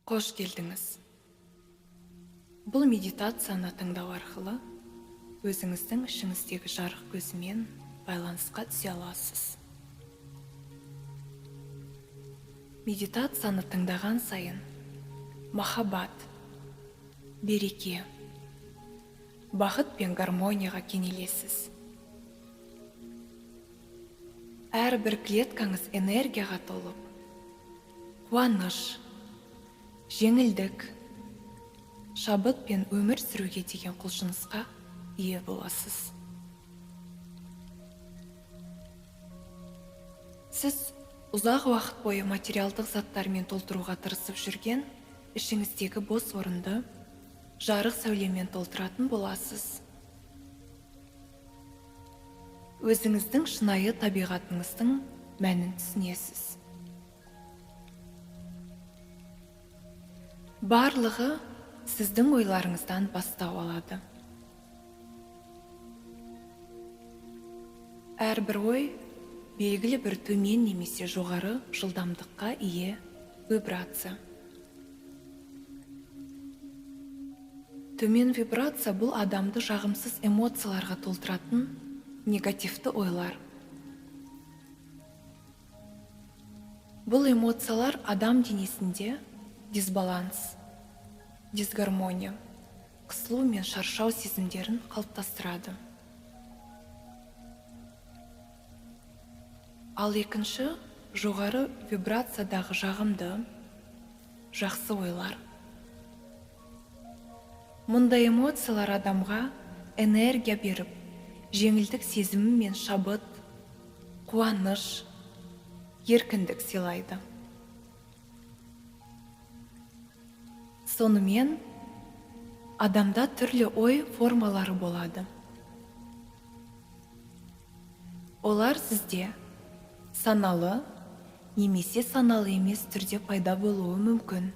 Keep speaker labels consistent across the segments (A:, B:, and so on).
A: Қош келдіңіз. Бұл медитацияны тыңдау арқылы өзіңіздің ішіңіздегі жарық көзімен байланысқа түсе аласыз. Медитацияны тыңдаған сайын махаббат, береке, бақыт пен гармонияға кенелесіз. Әрбір клеткаңыз энергияға толып, қуаныш, жеңілдік, шабыт пен өмір сүруге деген құлшынысқа ие боласыз. Сіз ұзақ уақыт бойы материалдық заттармен толтыруға тырысып жүрген ішіңіздегі бос орынды жарық сәулемен толтыратын боласыз. Өзіңіздің шынайы табиғатыңыздың мәнін түсінесіз. Барлығы сіздің ойларыңыздан бастау алады. Әрбір ой белгілі бір төмен немесе жоғары жылдамдыққа ие вибрация. Төмен вибрация бұл адамды жағымсыз эмоцияларға толтыратын негативті ойлар. Бұл эмоциялар адам денесінде дисбаланс, дисгармония, қысылу мен шаршау сезімдерін қалыптастырады. Ал екінші, жоғары вибрациядағы жағымды, жақсы ойлар. Мұндай эмоциялар адамға энергия беріп, жеңілдік сезімі мен шабыт, қуаныш, еркіндік сыйлайды. Сонымен, адамда түрлі ой формалары болады. Олар сізде саналы немесе саналы емес түрде пайда болуы мүмкін.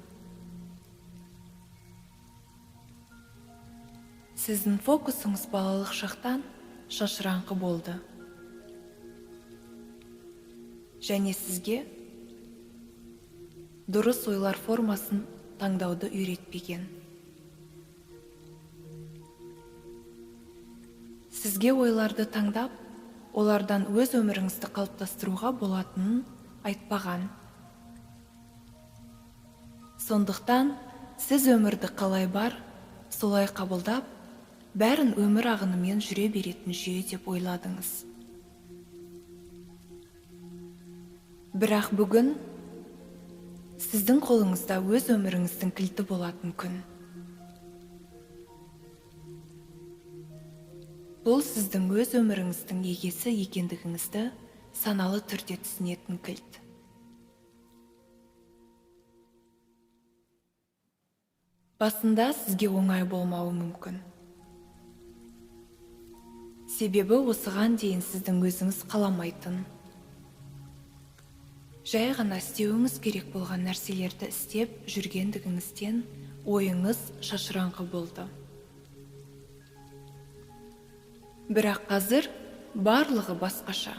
A: Сіздің фокусыңыз балалық шақтан шашыраңқы болды. Және сізге дұрыс ойлар формасын таңдауды үйретпеген. Сізге ойларды таңдап, олардан өз өміріңізді қалыптастыруға болатынын айтпаған. Сондықтан сіз өмірді қалай бар, солай қабылдап, бәрін өмір ағынымен жүре беретін жүйе деп ойладыңыз. Бірақ бүгін сіздің қолыңызда өз өміріңіздің кілті болатын күн. Бұл сіздің өз өміріңіздің егесі екендігіңізді саналы түрде түсінетін кілт. Басында сізге оңай болмауы мүмкін. Себебі осыған дейін сіздің өзіңіз қаламайтын, жай ғана істеуіңіз керек болған нәрселерді істеп жүргендігіңізден ойыңыз шашыраңқы болды. Бірақ қазір барлығы басқаша.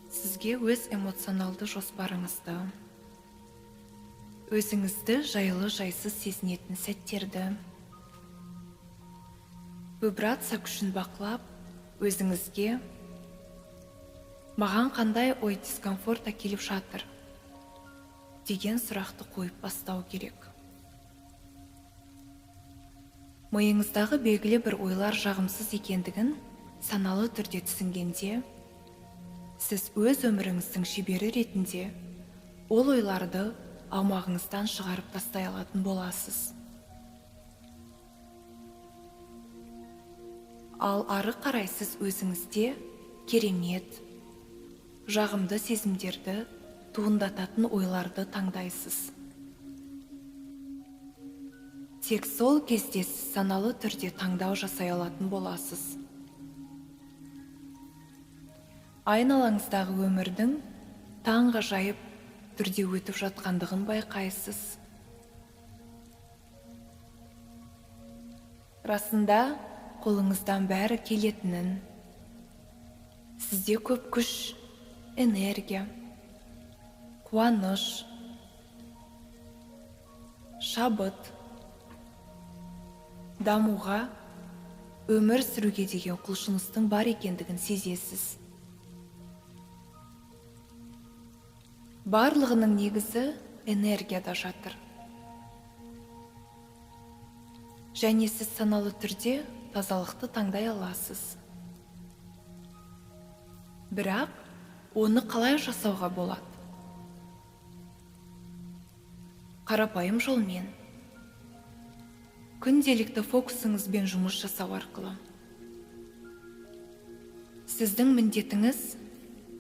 A: Сізге өз эмоционалды жоспарыңызды, өзіңізді жайлы-жайсыз сезінетін сәттерді, вибрация күшін бақылап, өзіңізге маған қандай ой дискомфорт әкеліп жатыр деген сұрақты қойып бастау керек. Миыңыздағы белгілі бір ойлар жағымсыз екендігін саналы түрде түсінгенде, сіз өз өміріңіздің шебері ретінде ол ойларды аумағыңыздан шығарып тастай алатын боласыз. Ал ары қарай сіз өзіңізде керемет, жағымды сезімдерді туындататын ойларды таңдайсыз. Тек сол кезде сіз саналы түрде таңдау жасай алатын боласыз. Айналаңыздағы өмірдің таңғажайып түрде өтіп жатқандығын байқайсыз. Расында қолыңыздан бәрі келетінін, сізде көп күш, энергия, Қуаныш, шабыт, дамуға, өмір сүруге деген құлшыныстың бар екендігін сезесіз. Барлығының негізі энергияда жатыр. Және сіз саналы түрде тазалықты таңдай аласыз. Бірақ оны қалай жасауға болады? Қарапайым жолмен. Күнделікті фокусыңызбен жұмыс жасау арқылы. Сіздің міндетіңіз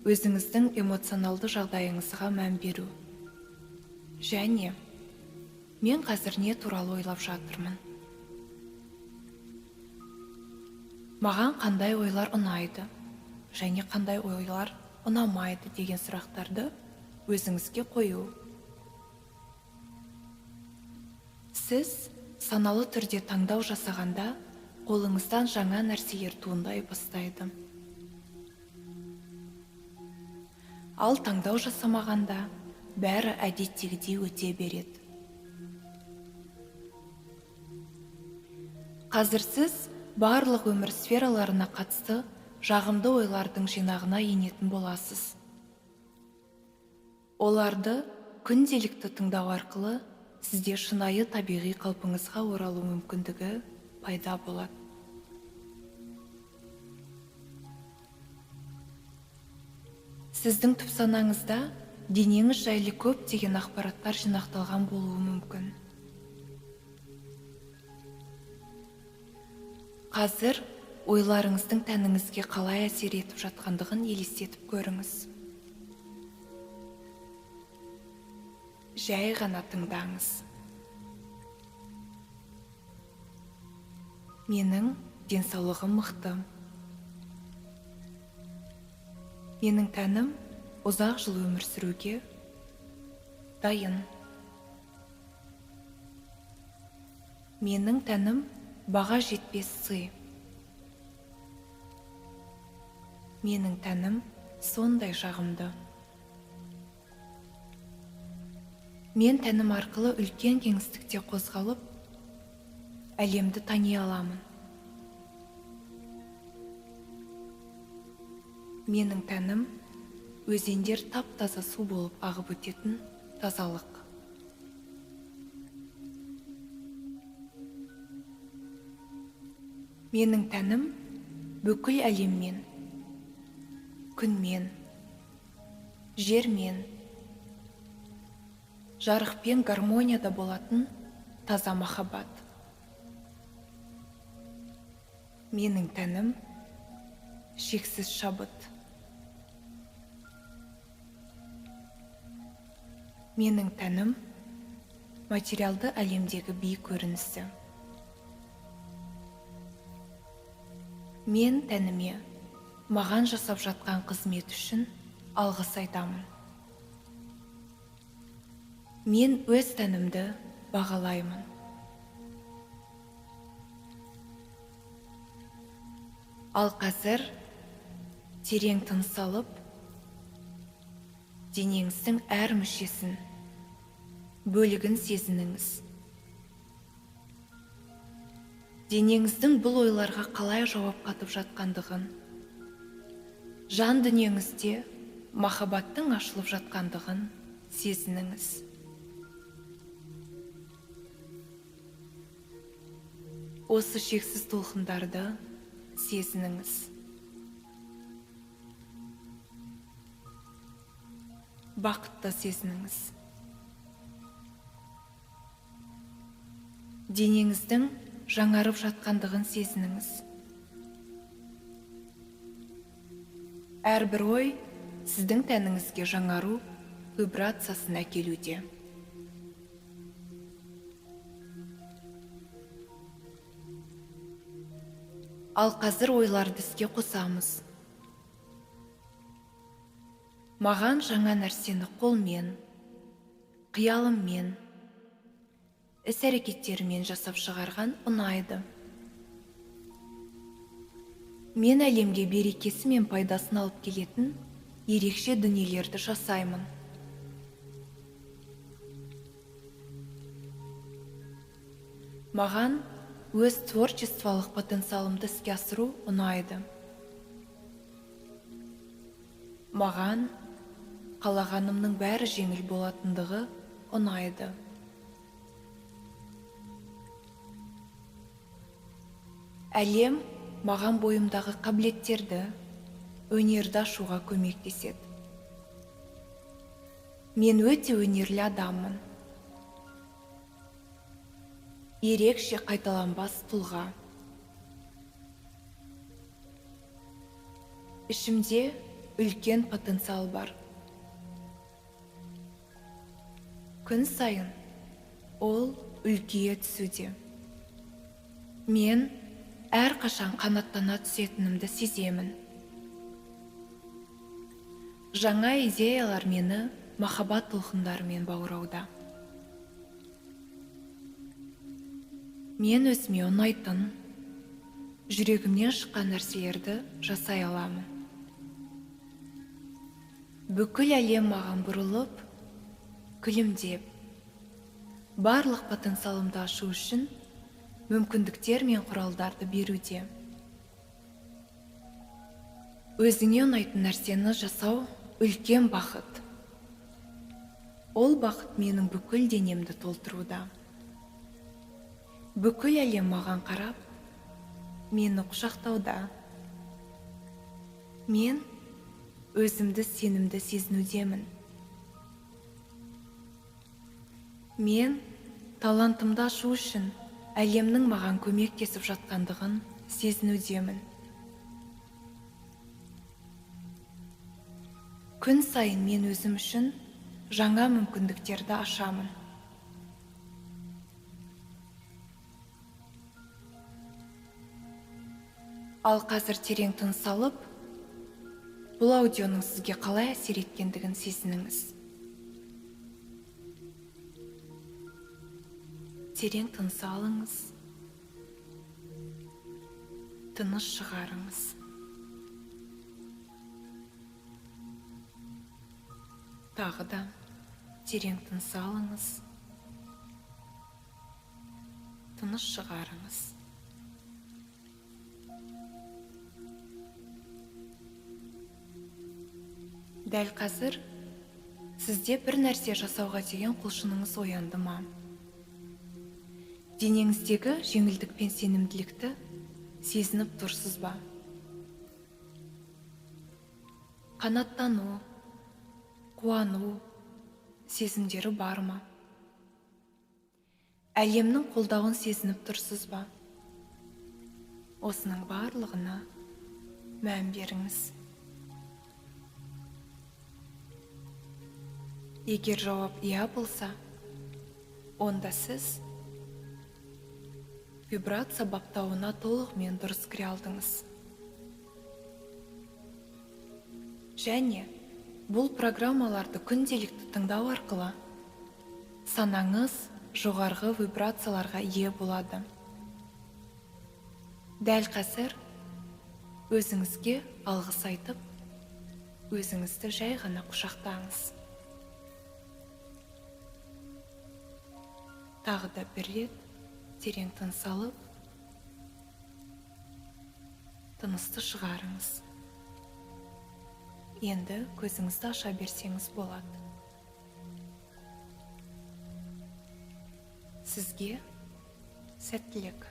A: өзіңіздің эмоционалды жағдайыңызға мән беру. Және мен қазір не туралы ойлап жатырмын? Маған қандай ойлар ұнайды және қандай ойлар ұнамайды деген сұрақтарды өзіңізге қою. Сіз саналы түрде таңдау жасағанда қолыңыздан жаңа нәрселер туындай бастайды. Ал таңдау жасамағанда бәрі әдеттегідей өте береді. Қазір сіз барлық өмір сфераларына қатысты жағымды ойлардың жинағына енетін боласыз. Оларды күнделікті тыңдау арқылы сізде шынайы табиғи қалпыңызға оралу мүмкіндігі пайда болады. Сіздің түпсанаңызда денеңіз жайлы көптеген ақпараттар жинақталған болуы мүмкін. Қазір ойларыңыздың тәніңізге қалай әсер етіп жатқандығын елестетіп көріңіз. Жай ғана тыңдаңыз. Менің денсаулығым мықты. Менің тәнім ұзақ жыл өмір сүруге дайын. Менің тәнім баға жетпес сый. Менің тәнім сондай жағымды. Мен тәнім арқылы үлкен кеңістікте қозғалып, әлемді тани аламын. Менің тәнім өзендер тап-таза су болып ағып өтетін тазалық. Менің тәнім бүкіл әлеммен, күнмен, жермен, жарықпен гармонияда болатын таза махаббат. Менің тәнім шексіз шабыт. Менің тәнім материалды әлемдегі биік көрінісі. Мен тәніме маған жасап жатқан қызмет үшін алғыс айтамын. Мен өз тәнімді бағалаймын. Ал қазір терең тыныс алып, денеңіздің әр мүшесін, бөлігін сезініңіз. Денеңіздің бұл ойларға қалай жауап қатып жатқандығын, жан дүниеңізде махаббаттың ашылып жатқандығын сезініңіз. Осы шексіз толқындарды сезініңіз. Бақытты сезініңіз. Денеңіздің жаңарып жатқандығын сезініңіз. Әрбір ой сіздің тәніңізге жаңару вибрациясын әкелуде. Ал қазір ойларды іске қосамыз. Маған жаңа нәрсені қолмен, қиялыммен, іс-әрекеттерімен жасап шығарған ұнайды. Мен әлемге берекесі мен пайдасын алып келетін ерекше дүниелерді жасаймын. Маған өз творчестволық потенциалымды іске асыру ұнайды. Маған қалағанымның бәрі жеңіл болатындығы ұнайды. Әлем маған бойымдағы қабілеттерді, өнерді ашуға көмектеседі. Мен өте өнерлі адаммын. Ерекше қайталанбас тұлға. Ішімде үлкен потенциал бар. Күн сайын ол үлкейе түсуде. Мен әрқашан қанаттана түсетінімді сеземін. Жаңа идеялар мені махаббат толқындарымен баурауда. Мен өзіме ұнайтын, жүрегімнен шыққан нәрселерді жасай аламын. Бүкіл әлем маған бұрылып, күлімдеп, барлық потенциалымды ашу үшін мүмкіндіктер мен құралдарды беруде. Өзіңе ұнайтын нәрсені жасау үлкен бақыт. Ол бақыт менің бүкіл денемді толтыруда. Бүкіл әлем маған қарап, мені құшақтауда. Мен өзімді сенімді сезінудемін. Мен талантымды ашу үшін әлемнің маған көмектесіп жатқандығын сезінудемін. Күн сайын мен өзім үшін жаңа мүмкіндіктерді ашамын. Ал қазір терең тыныс алып, бұл аудионың сізге қалай әсер еткендігін сезініңіз. Терең тыныс алыңыз, тыныс шығарыңыз. Тағы да терең тыныс алыңыз, тыныс шығарыңыз. Дәл қазір сізде бір нәрсе жасауға деген құлшыныңыз оянды ма? Денеңіздегі жеңілдік пен сенімділікті сезініп тұрсыз ба? Қанаттану, қуану сезімдері бар ма? Әлемнің қолдауын сезініп тұрсыз ба? Осының барлығына мән беріңіз. Егер жауап иә болса, онда сіз вибрация баптауына толығымен дұрыс кіре алдыңыз. Және бұл программаларды күнделікті тыңдау арқылы санаңыз жоғарғы вибрацияларға ие болады. Дәл қазір өзіңізге алғыс айтып, өзіңізді жай ғана құшақтаңыз. Тағы да бір рет терең тыныс алып, тынысты шығарыңыз. Енді көзіңізді аша берсеңіз болады. Сізге сәттілік.